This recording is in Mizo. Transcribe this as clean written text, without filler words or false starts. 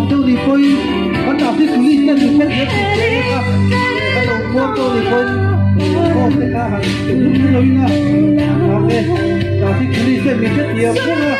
nuam deuh ni pawhin kan traffic police ten min hrethiam tih hria ila kha kan lo muang deuh ni pawhin home te kha han tum tum lo ila traffic police ten min hrethiam reng a.